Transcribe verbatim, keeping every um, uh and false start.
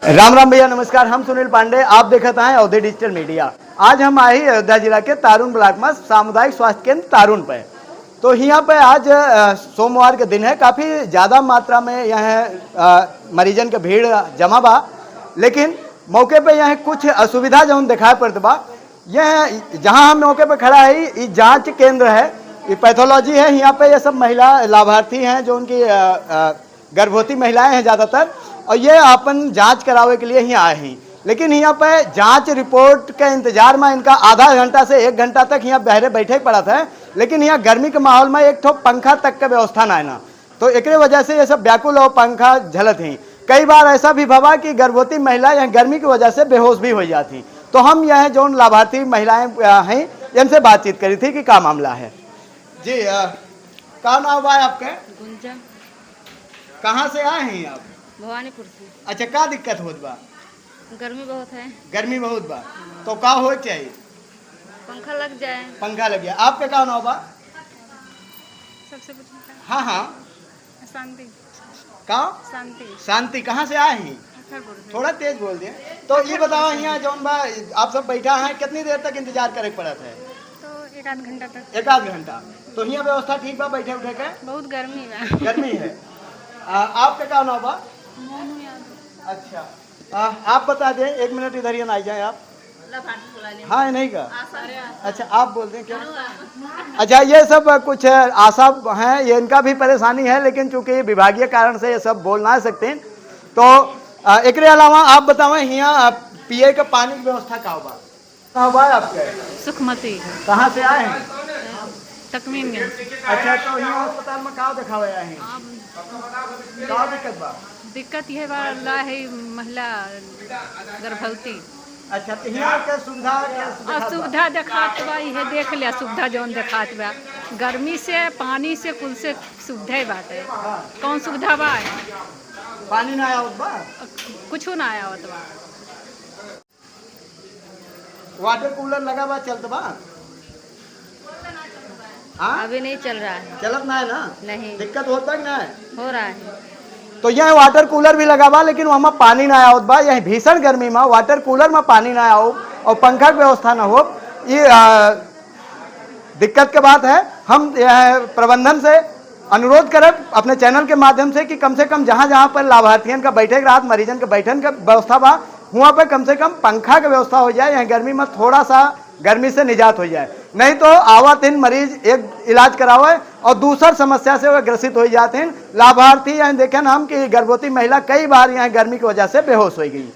राम राम भैया, नमस्कार। हम सुनील पांडे, आप देखत हैं अवधी डिजिटल मीडिया। आज हम आए ही अयोध्या जिला के तारुण ब्लॉक में सामुदायिक स्वास्थ्य केंद्र तारुण पे। तो हियाँ पे आज, अ, सोमवार के दिन है, काफी ज्यादा मात्रा में यहाँ, अ, मरीजन के भीड़ जमा बा, लेकिन मौके पे यहाँ कुछ असुविधा जौन दिखाई पड़त बा। यह जहाँ हम मौके पे खड़ा है, ये जांच केंद्र है, ये पैथोलॉजी है। यहाँ पे ये सब महिला लाभार्थी हैं जो उनकी, अ, अ, गर्भवती महिलाएं हैं ज़्यादातर, और ये अपन जांच करावे के लिए ही आए हैं। लेकिन यहाँ पे जांच रिपोर्ट के इंतजार में इनका आधा घंटा से एक घंटा तक यहाँ बहरे बैठे पड़ा था। लेकिन यहाँ गर्मी के माहौल में एक ठो पंखा तक के व्यवस्था ना है ना, तो एकरे वजह से ये सब व्याकुल और पंखा झलत हैं। कई बार ऐसा भी भवा कि गर्भवती महिला यहाँ गर्मी की वजह से बेहोश भी हो जाती। तो हम यहाँ जौन लाभार्थी महिलाएं, अ, हैं, इनसे बातचीत करी थी कि का मामला है। जी, अ, का नाम बा आपके? गुंजा। कहाँ से आए हैं आप? भवानीपुर से। अच्छा, का दिक्कत होत बा? गर्मी बहुत है। गर्मी बहुत बा, तो का होए के चाहिए? पंखा लग जाए। पंखा लग जाए। आपके का नाम बा? सबसे पूछना था। हाँ, हाँ। शांति। का? शांति। शांति, कहाँ से आए हैं? पत्थरपुर से। थोड़ा तेज बोल दें। तो ये बताओ, यहाँ जौन बा, आप सब बैठा हैं, कितनी देर तक इंतजार करे के पड़त है? तो एक आध घंटा तक। एक आध घंटा। तो यहाँ व्यवस्था ठीक बा बैठे उठे के? बहुत गर्मी बा। गर्मी है। आ, आपके का नाम बा? मोनू यादव। अच्छा। आ, आप बता दें, एक मिनट इधर ही ना आ जाए आप। ला भाभी बुला ले। हाँ, नहीं का? आशा। अच्छा, आप बोल दें क्या? अच्छा, ये सब कुछ आशा हैं, ये इनका भी परेशानी है, लेकिन चूंकि विभागीय कारण से ये सब बोल ना सकते हैं, तो, आ, एकरे अलावा आप बतावें, हियाँ, आ, पिए के पानी की व्यवस्था का बा? का बा आपके? सुखमती। कहाँ से आए हैं? तकमीमगंज। अच्छा, तो यहाँ अस्पताल में का दिखावे आए हैं? अब का दिक्कत बा? दिक्कत यह बा, ला है महिला गर्भवती। अच्छा, तो यहाँ के सुविधा क्या अब सुविधा बा? सुविधा देखात बा, यह देख लिया सुविधा जौन देखात बा। गर्मी से, पानी से, कुल से सुविधा ही बात है। हाँ। कौन सुविधा बा? पानी ना आवत बा? कुछ ना आवत बा। वाटर कूलर लगा बा, चलत बा? हाँ? अभी नहीं चल रहा है। चलत ना है ना? नहीं। दिक्कत होत बा कि ना है? हो रहा है। तो यहाँ वाटर कूलर भी लगा बा, लेकिन वहाँ पानी ना आवत बा। यही भीषण गर्मी में वाटर कूलर में पानी ना आओ और पंखा की व्यवस्था ना हो, ये, आ, दिक्कत के बात है। हम यह प्रबंधन से अनुरोध करब अपने चैनल के माध्यम से कि कम से कम जहाँ जहाँ पर लाभार्थियन का बैठे के रहत, मरीजन के बैठन के व्यवस्था बा, हुआं पर कम से कम पंखा के व्यवस्था हो जाए, यहाँ गर्मी में थोड़ा सा गर्मी से निजात हो जाए। नहीं तो आवत इन मरीज एक इलाज करावे और दूसर समस्या से वे ग्रसित हो जात हैं। लाभार्थी यहाँ देखेन हम कि गर्भवती महिला कई बार यहाँ गर्मी की वजह से बेहोश हो गई।